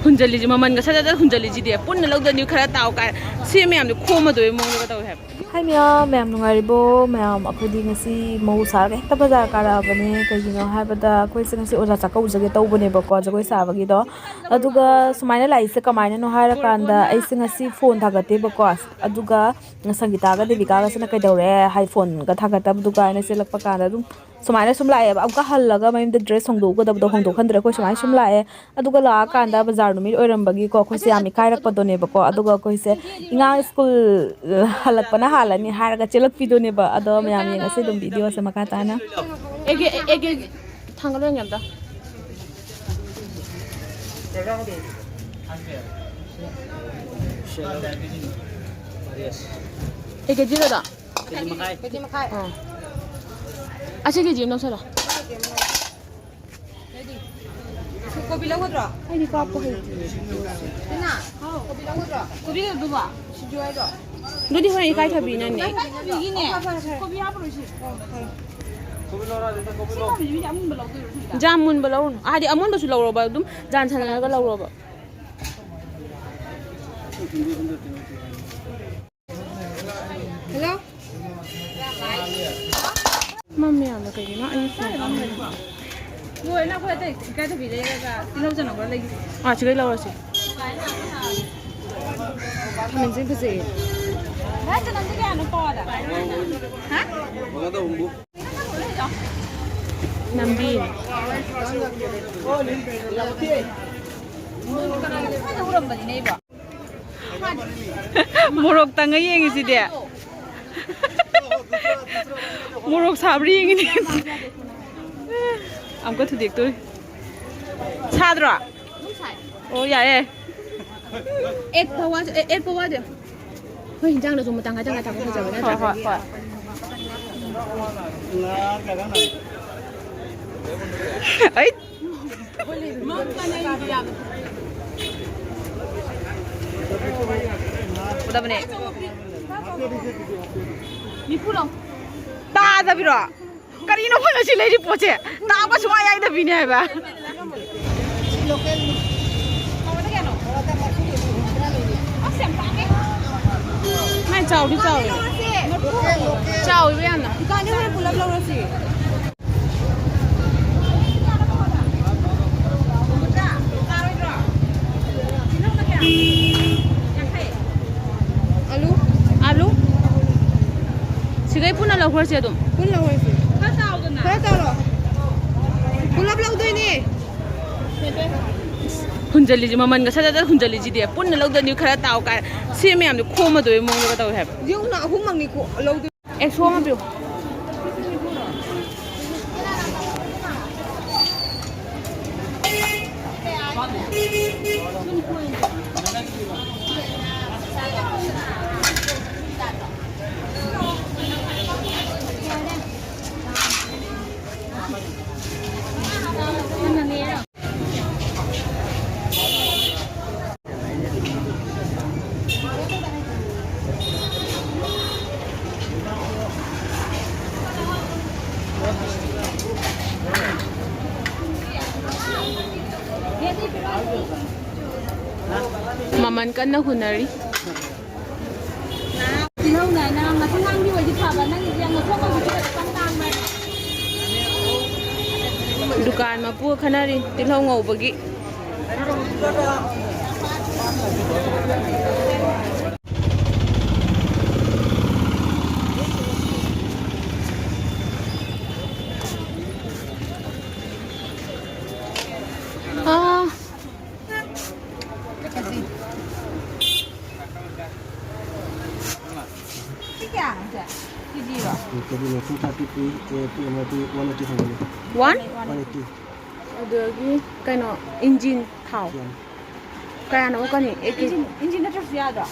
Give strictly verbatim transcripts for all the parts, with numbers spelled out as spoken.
ꯍꯨꯟꯖꯜꯂꯤꯁꯤ ꯃꯃꯜꯒ ꯁꯠ ꯁꯠ ꯁꯠ ꯍꯨꯟꯖꯜꯂꯤꯁꯤꯗꯤ ꯄꯨꯟꯅ ꯂꯧꯗꯅꯤ ꯈꯔ ꯇꯥꯎ ꯀꯥꯏ ꯁꯤ ꯃꯌꯥꯝꯗꯣ ꯈꯣꯝꯃꯗꯣꯏ ꯃꯑꯣꯡꯗꯒ ꯇꯧꯋꯦ ꯍꯥꯏꯕ꯫ ꯍꯥꯏ ꯃꯌꯥꯝ, ꯃꯌꯥꯝ ꯅꯨꯡꯉꯥꯏꯔꯤꯕꯣ? ꯃꯌꯥꯝ ꯑꯩꯈꯣꯏꯗꯤ ꯉꯁꯤ ꯃꯧ ꯁꯥꯔꯒ ꯍꯦꯛꯇ ꯕꯖꯥꯔ ꯀꯥꯔꯛꯑꯕꯅꯦ꯫ ꯀꯩꯒꯤꯅꯣ ꯍꯥꯏꯕꯗ ꯑꯩꯈꯣꯏꯁꯦ ꯉꯁꯤ ꯑꯣꯖꯥ ꯆꯥꯛꯀꯧꯖꯒꯦ ꯇꯧꯕꯅꯦꯕꯀꯣ, ꯖꯒꯣꯏ ꯁꯥꯕꯒꯤꯗꯣ꯫ ꯑꯗꯨꯒ ꯁꯨꯃꯥꯏꯅ ꯂꯥꯛꯏꯁꯦ ꯀꯃꯥꯏꯅꯅꯣ ꯍꯥꯏꯔꯀꯥꯟꯗ ꯑꯩꯁꯦ ꯉꯁꯤ ꯐꯣꯟ ꯊꯥꯒꯠꯇꯦꯕꯀꯣ꯫ ꯑꯗꯨꯒ ꯁꯪꯒꯤꯇꯥꯒ ꯗꯦꯕꯤꯀꯥꯒꯁꯤꯅ ꯀꯩꯗꯧꯔꯦ ꯍꯥꯏ ꯐꯣꯟꯒ ꯊꯥꯒꯠꯇꯕꯗꯨꯒ ꯍꯥꯏꯅ ꯆꯦꯜꯂꯛꯄ ꯀꯥꯟꯗ ꯑꯗꯨꯝ ꯁꯨꯃꯥꯏꯅ ꯁꯨꯝ ꯂꯥꯛꯑꯦꯕ꯫ ꯑꯃꯨꯛꯀ ꯍꯜꯂꯒ ꯃꯌꯨꯝꯗ ꯗ꯭ꯔꯦꯁ ꯍꯣꯡꯗꯣꯛꯀꯗꯕꯗꯣ ꯍꯣꯡꯗꯣꯛꯍꯟꯗ꯭ꯔꯦ꯫ ꯑꯩꯈꯣꯏ ꯁꯨꯃꯥꯏꯅ ꯁꯨꯝ ꯂꯥꯛꯑꯦ꯫ ꯑꯗꯨꯒ ꯂꯥꯛꯑꯀꯥꯟꯗ ꯕꯖꯥꯔ ꯅꯨꯃꯤꯠ ꯑꯣꯏꯔꯝꯕꯒꯤꯀꯣ ꯑꯩꯈꯣꯏꯁꯦ ꯌꯥꯝ ꯏꯀꯥꯏꯔꯛꯄꯗꯣꯅꯦꯕꯀꯣ꯫ ꯑꯗꯨꯒ ꯑꯩꯈꯣꯏꯁꯦ ꯏꯉꯥ ꯁ꯭ꯀꯨꯜ ꯍꯜꯂꯛꯄꯅ ꯍꯥꯜꯂꯅꯤ ꯍꯥꯏꯔꯒ ꯆꯦꯜꯂꯛꯄꯤꯗꯣꯅꯦꯕ꯫ ꯑꯗꯣ ꯃꯌꯥꯝ ꯌꯦꯡꯉꯁꯤ ꯑꯗꯨꯝ ꯚꯤꯗꯤꯑꯣꯁꯦ ꯃꯈꯥ ꯇꯥꯅ꯫ ꯑꯦꯒꯦ ꯑꯦꯒꯦ ꯊꯥꯡꯒꯠꯂꯣ ꯌꯥꯝꯗ꯫ ꯑꯦꯒꯦ ꯖꯤꯔꯣꯗ꯫ ꯀꯦꯖꯤ ꯃꯈꯥꯏ꯫ ꯀꯦꯖꯤ ꯃꯈꯥꯏ꯫ ꯑꯥ꯫ ꯑꯁꯤ ꯀꯦꯖꯤ ꯑꯃ ꯂꯧꯁꯜꯂꯣ꯫ ꯀꯣꯕꯤ ꯂꯧꯒꯗ꯭ꯔꯣ? ꯑꯩꯗꯤ ꯀꯥꯞꯄ ꯍꯩꯇꯦ꯫ ꯀꯣꯕꯤ ꯂꯧꯒꯗ꯭ꯔꯣ? ꯀꯣꯕꯤ ꯑꯗꯨꯕꯣ? ꯁꯤꯡꯖꯨ ꯍꯥꯏꯗꯣ? ꯑꯗꯨꯗꯤ ꯍꯣꯔꯦꯟ ꯏꯀꯥꯏꯊꯕꯤꯅꯅꯦ꯫ ꯏꯀꯥꯏꯊꯕꯤꯒꯤꯅꯦ꯫ ꯀꯣꯕꯤ ꯍꯥꯞꯄꯔꯣꯏꯁꯤ꯫ ꯏꯟꯖꯥꯡ ꯃꯨꯟꯕ ꯂꯧꯔꯨꯅꯨ꯫ ꯍꯥꯏꯗꯤ ꯑꯃꯨꯟꯕꯁꯨ ꯂꯧꯔꯣꯕ꯫ ꯑꯗꯨꯝ ꯖꯥꯟ ꯁꯥꯟꯅꯔꯒ ꯂꯧꯔꯣꯕ꯫ ꯍꯜꯂꯣ꯫ ꯃꯝꯃꯦ ꯌꯥꯝꯅ ꯀꯩꯒꯤꯅꯣ ꯑꯩ ꯐꯣꯟ ꯂꯣꯏꯅ ꯑꯩꯈꯣꯏ ꯑꯇꯩ ꯏꯀꯥꯏꯊꯕꯤ ꯂꯩꯔꯒ ꯇꯤꯜꯍꯧ ꯆꯅꯝ ꯈꯔ ꯂꯩꯒꯦ꯫ ꯑꯥ ꯁꯤꯗꯩ ꯂꯧꯔꯁꯤ꯫ ꯈꯥꯃꯦꯟꯁꯤꯟ ꯐꯖꯩꯌꯦ꯫ ꯚꯥꯏ ꯆꯅꯝꯁꯦ ꯀꯌꯥꯅꯣ ꯄꯋꯥꯗ? ꯍꯥ? ꯅꯝꯕꯤ꯫ ꯃꯣꯔꯣꯛ ꯇꯪꯉ ꯌꯦꯡꯉꯤꯁꯤꯗꯤ꯫ ꯃꯣꯔꯣꯛ ꯁꯥꯕ꯭ꯔꯥ ꯌꯦꯡꯉꯤꯅꯦ꯫ ꯑꯃꯨꯛꯀ ꯊꯨꯗꯦꯛꯇꯣꯔꯤ꯫ ꯁꯥꯗ꯭ꯔꯣ? ꯑꯣ ꯌꯥꯏꯌꯦ꯫ ꯑꯦꯠ ꯄꯋꯥ ꯑꯦꯠ ꯄꯋꯥꯗꯤ꯫ ꯍꯣꯏ ꯍꯤꯟꯖꯥꯡꯗꯁꯨ ꯃꯇꯥꯡ ꯈꯥꯏ ꯇꯪꯈꯥꯏ ꯊꯥꯛꯄ ꯐꯖꯕ ꯅꯠꯇ꯭ꯔꯥ? ꯍꯣꯏ ꯍꯣꯏ꯫ ꯑꯩ ꯎꯗꯕꯅꯦ꯫ ꯇꯥꯗꯕꯤꯔꯣ? ꯀꯔꯤꯅꯣ ꯑꯩꯈꯣꯏꯅ ꯁꯤ ꯂꯩꯔꯤ ꯄꯣꯠꯁꯦ? ꯇꯥꯕ ꯁꯨꯡꯌꯥ ꯌꯥꯏꯗꯕꯤꯅꯦ ꯍꯥꯏꯕ꯫ ꯑꯁ, ꯌꯥꯝ ꯇꯥꯡꯉꯦ꯫ ꯃꯥꯏ ꯆꯥꯎꯗꯤ ꯆꯥꯎꯋꯦ꯫ ꯆꯥꯎꯋꯦꯕ ꯌꯥꯝꯅ꯫ ꯗꯨꯀꯥꯟꯗ ꯍꯣꯔꯦꯟ ꯄꯨꯂꯞ ꯂꯧꯔꯁꯤ꯫ ꯑꯂꯨ? ꯑꯂꯨ? ꯁꯤꯒꯩ ꯄꯨꯟꯅ ꯂꯧꯈ꯭ꯔꯁꯦ ꯑꯗꯨꯝ꯫ ꯄꯨꯟꯅ ꯂꯧꯈ꯭ꯔꯁꯦ꯫ ꯈꯔ ꯆꯥꯎꯔꯣ꯫ ꯄꯨꯂꯞ ꯂꯧꯗꯣꯏꯅꯦ꯫ ꯍꯨꯟꯖꯜꯂꯤꯁꯦ ꯃꯃꯜꯒ ꯁꯠ ꯁꯠ ꯁꯠ ꯍꯨꯟꯖꯜꯂꯤꯁꯤꯗꯤ꯫ ꯄꯨꯟꯅ ꯂꯧꯗꯣꯏꯅꯤ ꯈꯔ ꯇꯥꯎ ꯀꯥꯏ꯫ ꯁꯤ ꯃꯌꯥꯝꯗꯣ ꯈꯣꯝꯃꯗꯣꯏ ꯃꯑꯣꯡꯗꯒ ꯇꯧꯋꯦ ꯍꯥꯏꯕ꯫ ꯌꯦꯡꯉꯨꯅ ꯑꯍꯨꯝꯃꯛꯅꯤꯀꯣ ꯂꯧꯗꯣꯏ꯫ ꯑꯦ, ꯁꯣ ꯑꯃ ꯄꯤꯌꯨ꯫ ꯃꯃꯜ ꯀꯟꯅ ꯍꯨꯟꯅꯔꯤ꯫ ꯇꯤꯜꯍꯧꯅ ꯅꯪ ꯉꯁꯤ ꯉꯥꯡꯕꯤ ꯑꯣꯏꯗꯤ ꯐꯕ, ꯅꯪꯒꯤꯗꯤ ꯌꯥꯝ ꯉꯧꯊꯣꯛ ꯉꯧꯕꯁꯨ ꯈꯤꯇꯪ ꯇꯥꯡꯕ꯫ ꯗꯨꯀꯥꯟ ꯃꯄꯨꯒ ꯈꯟꯅꯔꯤ ꯇꯤꯜꯍꯧ ꯉꯧꯕꯒꯤ꯫ ꯑꯥ꯫ ꯁꯤ ꯀꯌꯥꯅꯣ ꯁꯦ? ꯀꯦꯖꯤꯔꯣ? ꯀꯦꯖꯤꯅꯦ, two thirty, three, eh, three hundred, one eighty ꯐꯪꯒꯅꯤ꯫ One? One eighty꯫ ꯑꯗꯨꯗꯒꯤ ꯀꯩꯅꯣ, ꯏꯟꯖꯤꯟ ꯊꯥꯎ꯫ ꯌꯥꯅꯤ꯫ ꯀꯌꯥꯅꯣ ꯑꯣꯛꯀꯅꯤ? Eighty꯫ ꯏꯟꯖꯤꯟ, ꯏꯟꯖꯤꯟ ꯅꯠꯇ꯭ꯔꯁꯨ ꯌꯥꯗ꯭ꯔꯣ?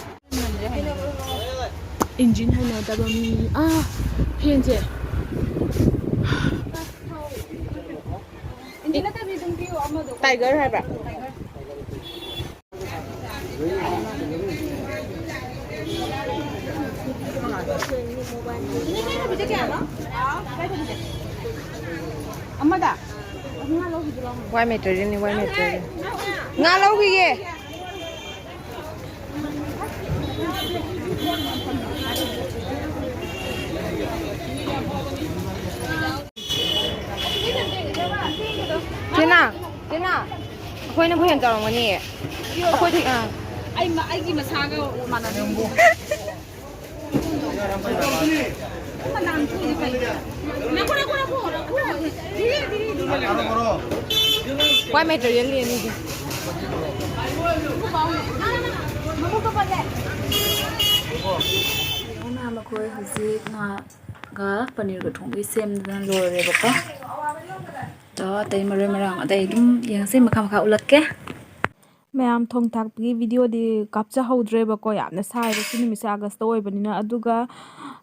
ꯏꯟꯖꯤꯟ ꯍꯩꯅꯗꯕ ꯃꯤ꯫ ꯑꯥ, ꯐꯦꯟꯁꯦ꯫ ꯏꯟꯖꯤꯟ ꯅꯠꯇꯕꯤ ꯑꯗꯨꯝ ꯄꯤꯌꯣ ꯑꯃꯗꯣ꯫ ꯇꯥꯏꯒꯔ ꯍꯥꯏꯕ꯭ꯔꯥ? ꯇꯥꯏꯒꯔ꯫ ꯑꯃꯗ꯫ ꯋꯥꯏ ꯃꯦꯇꯔꯤꯌꯦꯜꯅꯤ, ꯋꯥꯏ ꯃꯦꯇꯔꯤꯌꯦꯜ꯫ ꯉꯥ ꯂꯧꯈꯤꯒꯦ꯫ ꯆꯦꯅꯥ, ꯆꯦꯅꯥ, ꯑꯩꯈꯣꯏꯅꯕꯨ ꯍꯦꯟꯅ ꯆꯥꯎꯔꯝꯒꯅꯤꯌꯦ꯫ ꯑꯩꯈꯣꯏꯗꯤ, ꯑꯥ꯫ ꯑꯩ ꯃ-, ꯑꯩꯒꯤ ꯃꯁꯥꯒ ꯃꯥꯟꯅꯗꯦ꯫ ꯃꯅꯥꯝ ꯊꯣꯛꯏꯁꯦ ꯀꯩꯒꯤꯅꯣ? ꯅꯈꯣ, ꯅꯈꯣ, ꯅꯈꯣ, ꯅꯈꯣ꯫ ꯙꯤꯔꯦ, ꯙꯤꯔꯦ, ꯙꯤꯔꯦ꯫ ꯋꯥꯏ ꯃꯦꯇꯔꯤꯌꯦꯜ ꯌꯦꯡꯉꯤꯒꯦ꯫ ꯃꯈꯣꯏ ꯍꯧꯖꯤꯛ ꯉꯥꯒ ꯄꯅꯤꯔꯒ ꯊꯣꯡꯕꯒꯤ ꯁꯦꯝꯗꯅ ꯂꯣꯏꯔꯦꯕꯀꯣ꯫ ꯑꯗꯣ ꯑꯇꯩ ꯃꯔꯣꯏ ꯃꯔꯥꯡ ꯑꯇꯩ ꯑꯗꯨꯝ ꯌꯦꯡꯉꯁꯤ, ꯃꯈꯥ ꯃꯈꯥ ꯎꯠꯂꯛꯀꯦ꯫ ꯃꯌꯥꯝ ꯊꯣꯡ ꯊꯥꯛꯄꯒꯤ ꯚꯤꯗꯤꯑꯣꯗꯤ ꯀꯥꯞꯆꯍꯧꯗ꯭ꯔꯦꯕꯀꯣ, ꯌꯥꯝꯅ ꯁꯥꯏꯕ ꯁꯤ ꯅꯨꯃꯤꯠꯁꯦ ꯑꯥꯒꯁꯇ ꯑꯣꯏꯕꯅꯤꯅ꯫ ꯑꯗꯨꯒ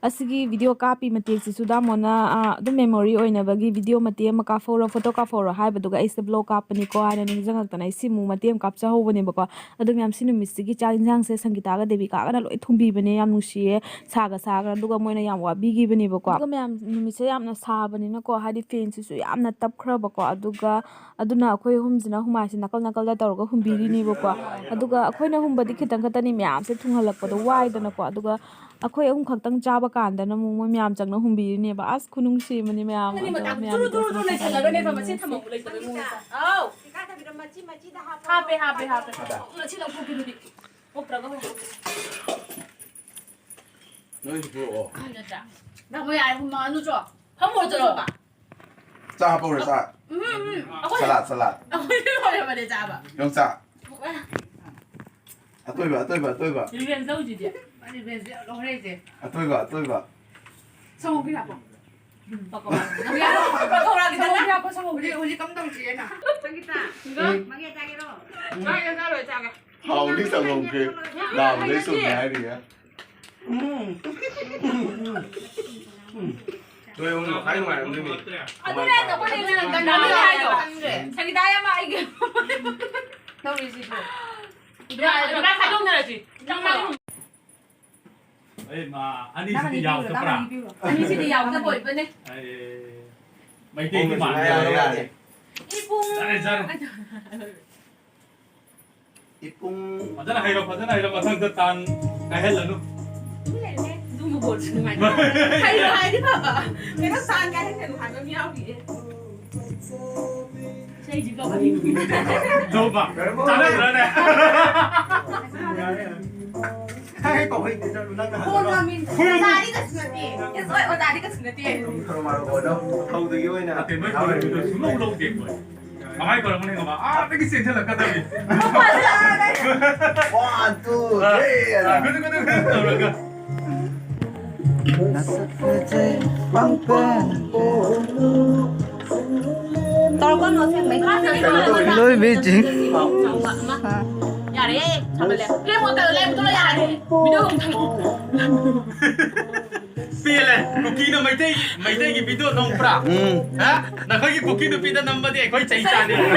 ꯑꯁꯤꯒꯤ ꯚꯤꯗꯤꯑꯣ ꯀꯥꯞꯄꯤ ꯃꯇꯦꯛꯁꯤꯁꯨ ꯗꯥꯃꯣꯅ, ꯑ, ꯑꯗꯨꯝ ꯃꯦꯃꯣꯔꯤ ꯑꯣꯏꯅꯕꯒꯤ ꯚꯤꯗꯤꯑꯣ ꯃꯇꯦꯛ ꯑꯃ ꯀꯥꯞꯍꯧꯔꯣ, ꯐꯣꯇꯣ ꯀꯥꯞꯍꯧꯔꯣ ꯍꯥꯏꯕꯗꯨꯒ ꯑꯩꯁꯦ ꯚ꯭ꯂꯣꯒ ꯀꯥꯞꯄꯅꯤꯀꯣ ꯍꯥꯏꯅ ꯅꯤꯡꯁꯤꯡꯉꯛꯇꯅ ꯑꯩ ꯁꯤꯃꯨꯛ ꯃꯇꯦꯛ ꯑꯃ ꯀꯥꯞꯆꯍꯧꯕꯅꯦꯕꯀꯣ꯫ ꯑꯗꯨ ꯃꯌꯥꯝ ꯁꯤ ꯅꯨꯃꯤꯠꯁꯤꯒꯤ ꯆꯥꯛ ꯏꯟꯁꯥꯡꯁꯦ ꯁꯪꯒꯤꯇꯥꯒ ꯗꯦꯕꯤꯀꯥꯒꯅ ꯂꯣꯏ ꯊꯣꯡꯕꯤꯕꯅꯦ, ꯌꯥꯝ ꯅꯨꯡꯁꯤꯌꯦ꯫ ꯁꯥꯒ ꯁꯥꯒ, ꯑꯗꯨꯒ ꯃꯣꯏꯅ ꯌꯥꯝ ꯋꯥꯕꯤꯈꯤꯕꯅꯦꯕꯀꯣ꯫ ꯑꯗꯨꯒ ꯃꯌꯥꯝ ꯅꯨꯃꯤꯠꯁꯦ ꯌꯥꯝꯅ ꯁꯥꯕꯅꯤꯅꯀꯣ, ꯍꯥꯏꯗꯤ ꯐꯦꯟꯁꯤꯁꯨ ꯌꯥꯝꯅ ꯇꯞꯈ꯭ꯔꯕꯀꯣ꯫ ꯑꯗꯨꯒ ꯑꯗꯨꯅ ꯑꯩꯈꯣꯏ ꯑꯍꯨꯝꯁꯤꯅ ꯍꯨꯃꯥꯏꯁꯦ ꯅꯥꯀꯜ ꯅꯥꯀꯜꯗ ꯇꯧꯔꯒ ꯍꯨꯝꯕꯤꯔꯤꯅꯦꯕꯀꯣ꯫ ꯑꯗꯨꯒ ꯑꯩꯈꯣꯏꯅ ꯍꯨꯝꯕꯗꯤ ꯈꯤꯇꯪ ꯈꯛꯇꯅꯤ, ꯃꯌꯥꯝꯁꯦ ꯊꯨꯡꯍꯜꯂꯛꯄꯗꯣ ꯋꯥꯏꯗꯅꯀꯣ꯫ ꯑꯗꯨꯒ ꯑꯩꯈꯣꯏ ꯑꯍꯨꯝ ꯈꯛꯇꯪ ꯆꯥꯕ ꯀꯥꯟꯗꯅ ꯑꯃꯨꯛ ꯃꯣꯏ ꯃꯌꯥꯝ ꯆꯪꯅ ꯍꯨꯝꯕꯤꯔꯤꯅꯦꯕ꯫ ꯑꯁ, ꯈꯨꯅꯨꯡꯁꯤ ꯑꯃꯅꯤ ꯃꯌꯥꯝ꯫ ꯅꯪꯗꯤ ꯑꯗꯣ ꯃꯇꯥꯡ ꯃꯌꯥꯝꯒꯤ ꯆꯨꯔꯨ ꯆꯨꯔꯨ ꯆꯨꯔꯨ ꯅꯩꯁꯜꯂꯒꯅꯦ ꯈꯪꯕ, ꯁꯤ ꯊꯝꯃꯝꯕ ꯂꯩꯇꯕꯩ ꯃꯑꯣꯡꯗ꯫ ꯍꯥꯎ꯫ ꯍꯥꯞꯄꯦ, ꯍꯥꯞꯄꯦ, ꯍꯥꯞꯄꯦ꯫ ꯁꯤ ꯂꯧꯊꯣꯛꯈꯤꯗꯨꯗꯤ꯫ ꯑꯣꯛꯇ꯭ꯔꯒ ꯍꯣꯏ꯫ ꯅꯣꯏꯁꯨ ꯄꯨꯔꯛꯑꯣ꯫ ꯅꯠꯇ꯭ꯔꯥ? ꯅꯪ ꯃꯣꯏ ꯑꯥ ꯍꯨꯝꯃꯛꯑꯅꯨ ꯆꯣ꯫ ꯐꯝꯃꯣ ꯆꯣ꯫ ꯆꯥ ꯍꯥꯞꯄꯧꯔꯦ, ꯆꯥ꯫ ꯎꯝ, ꯎꯝ꯫ ꯑꯩꯈꯣꯏ ꯁꯂꯥꯗ, ꯁꯂꯥꯗ꯫ ꯑꯩꯈꯣꯏ ꯂꯣꯏꯔꯕꯅꯦ ꯆꯥꯕ꯫ ꯌꯣꯡꯆꯥꯛ꯫ ꯑꯇꯣꯏꯕ, ꯑꯇꯣꯏꯕ, ꯑꯇꯣꯏꯕ꯫ ꯔꯤꯚꯦꯟꯁ ꯇꯧꯁꯤꯗꯤ꯫ ꯔꯤꯚꯦꯟꯁ ꯂꯧꯔꯦꯁꯦ꯫ ꯑꯇꯣꯏꯕ, ꯑꯇꯣꯏꯕ꯫ ꯁꯪꯒꯣꯝ ꯈꯤꯇ ꯍꯥꯞꯄꯣ꯫ ꯎꯝ, ꯄꯀꯧꯔꯥ꯫ ꯁꯪꯒꯣꯝ ꯈꯤꯇ ꯍꯥꯞꯄꯣ, ꯁꯪꯒꯣꯝ ꯈꯤꯇ꯫ ꯍꯧꯖꯤꯛ, ꯍꯧꯖꯤꯛ ꯀꯝꯗꯧꯁꯤ ꯍꯥꯏꯅ? ꯁꯪꯒꯤꯇꯥ, ꯎꯝ꯫ ꯃꯪꯒꯦ ꯆꯥꯒꯦꯔꯣ? ꯎꯝ꯫ ꯆꯥꯒꯦ, ꯆꯥꯔꯣꯏ, ꯆꯥꯒꯦ꯫ ꯍꯥꯎꯅꯤ ꯁꯪꯒꯣꯝ ꯈꯦꯔ꯫ ꯅꯥꯕꯗꯩ ꯁꯨꯝꯅꯤ ꯍꯥꯏꯔꯤꯌꯦ꯫ ꯎꯝ꯫ ꯅꯣꯏ ꯑꯍꯨꯝ ꯃꯈꯥꯏ ꯅꯨꯡꯉꯥꯏꯔꯝꯗꯣꯏꯅꯤ꯫ ꯑꯗꯨꯅꯦ ꯑꯩꯅ ꯑꯩꯈꯣꯏꯅ ꯍꯦꯟꯅ ꯉꯟꯅ ꯍꯥꯏꯗꯣ꯫ ꯁꯪꯒꯤꯇꯥ ꯌꯥꯝ ꯑꯩꯒꯤ ꯇꯧꯔꯤꯁꯤꯕꯨ꯫ ꯏꯕ꯭ꯔꯥ, ꯏꯕ꯭ꯔꯥ ꯈꯥꯏꯗꯣꯛꯅꯔꯁꯤ꯫ ꯆꯥꯛ ꯃꯥꯡ-꯫ ꯑꯩ ꯃꯥ, ꯑꯅꯤꯁꯤꯗꯤ ꯅꯪ ꯑꯅꯤ ꯄꯤꯌꯨꯔꯣ, ꯌꯥꯎꯗꯕ꯭ꯔꯥ? ꯅꯪ ꯑꯅꯤ ꯄꯤꯌꯨꯔꯣ? ꯑꯅꯤꯁꯤꯗꯤ ꯌꯥꯎꯗꯕ ꯑꯣꯏꯕꯅꯦ꯫ ꯑꯩ ꯃꯩꯇꯩꯗꯤ ꯍꯣꯡꯕꯁꯨ ꯃꯥꯟꯗꯦ꯫ ꯌꯥꯔꯦ, ꯌꯥꯔꯦ꯫ ꯏꯕꯨꯡ꯫ ꯆꯥꯔꯦ, ꯆꯥꯔꯦ꯫ ꯏꯄꯨꯡ꯫ ꯐꯖꯅ ꯍꯩꯔꯣ, ꯐꯖꯅ ꯍꯩꯔꯣ, ꯃꯊꯪꯗ ꯇꯥꯟ ꯀꯥꯏꯍꯜꯂꯅꯨ꯫ ꯇꯨꯃꯤꯟ ꯂꯩꯌꯨꯅꯦ꯫ ꯑꯗꯨꯒꯨꯝꯕ ꯀꯣꯜꯁꯨ ꯅꯨꯡꯉꯥꯏꯇꯦ꯫ ꯍꯩꯔꯣ ꯍꯥꯏꯗꯤ ꯐꯕ꯫ ꯀꯩꯅꯣ ꯁꯥꯟ ꯀꯥꯏ ꯍꯥꯏꯅ ꯍꯥꯏꯕ ꯑꯃ ꯌꯥꯎꯔꯤꯌꯦ꯫ ꯏꯁꯩꯁꯤ ꯀꯧꯕꯅꯤ꯫ ꯇꯧꯕ꯫ ꯆꯥꯟꯅꯗ꯭ꯔꯅꯦ? ꯀꯥꯏ ꯀꯧꯕꯩ ꯇꯤꯆꯔꯗꯨ ꯅꯪꯅ ꯀꯣꯜ ꯍꯥꯏꯕ? ꯃꯃꯤꯡ ꯑꯣꯖꯥꯗꯤ ꯀꯩꯁꯨ ꯅꯠꯇꯦ꯫ ꯏꯁ, ꯍꯣꯏ, ꯑꯣꯖꯥꯗꯤ ꯀꯩꯁꯨ ꯅꯠꯇꯦ꯫ ꯊꯧꯗꯨꯒꯤ ꯑꯣꯏꯅ ꯅꯠꯇꯦ, ꯃꯣꯏ ꯀꯧꯔꯤꯗꯨꯗ ꯁꯨꯡꯂꯧ ꯂꯧꯗꯦ ꯑꯩꯈꯣꯏ꯫ ꯀꯃꯥꯏ ꯇꯧꯔꯝꯒꯅꯤ ꯈꯪꯕ? ꯑꯥꯗꯒꯤ ꯆꯦꯟꯁꯤꯜꯂꯛꯀꯗꯕꯅꯤ꯫ One, two, three, ꯑꯥ, ꯒꯨꯗꯨ, ꯒꯨꯗꯨ, ꯒꯨꯗꯨ ꯇꯧꯔꯒ꯫ ꯅꯁꯛ ꯐꯖꯩ ꯄꯥꯡꯄꯣꯡ ꯇꯧꯔꯛꯀꯅꯨ, ꯑꯁꯦꯡꯕꯩ꯫ ꯂꯣꯏꯕꯤꯖꯤꯡ꯫ ꯌꯥꯔꯦ, ꯊꯥꯒꯠꯂꯦ꯫ ꯄ꯭ꯂꯦ ꯃꯣꯠ ꯇꯧꯔ ꯂꯩꯕꯗꯣ ꯌꯥꯔꯦ꯫ ꯚꯤꯗꯤꯑꯣ ꯑꯃꯨꯛ ꯊꯥꯒꯠꯂꯦ꯫ ꯄꯦꯜꯂꯦ꯫ ꯀꯨꯀꯤꯅ ꯃꯩꯇꯩ, ꯃꯩꯇꯩꯒꯤ ꯚꯤꯗꯤꯑꯣ ꯅꯝꯕ꯭ꯔꯥ? ꯎꯝ꯫ ꯍꯥ? ꯅꯈꯣꯏꯒꯤ ꯀꯨꯀꯤ ꯅꯨꯄꯤꯗ ꯅꯝꯕꯗꯤ ꯑꯩꯈꯣꯏ ꯆꯩ ꯆꯥꯅꯤ꯫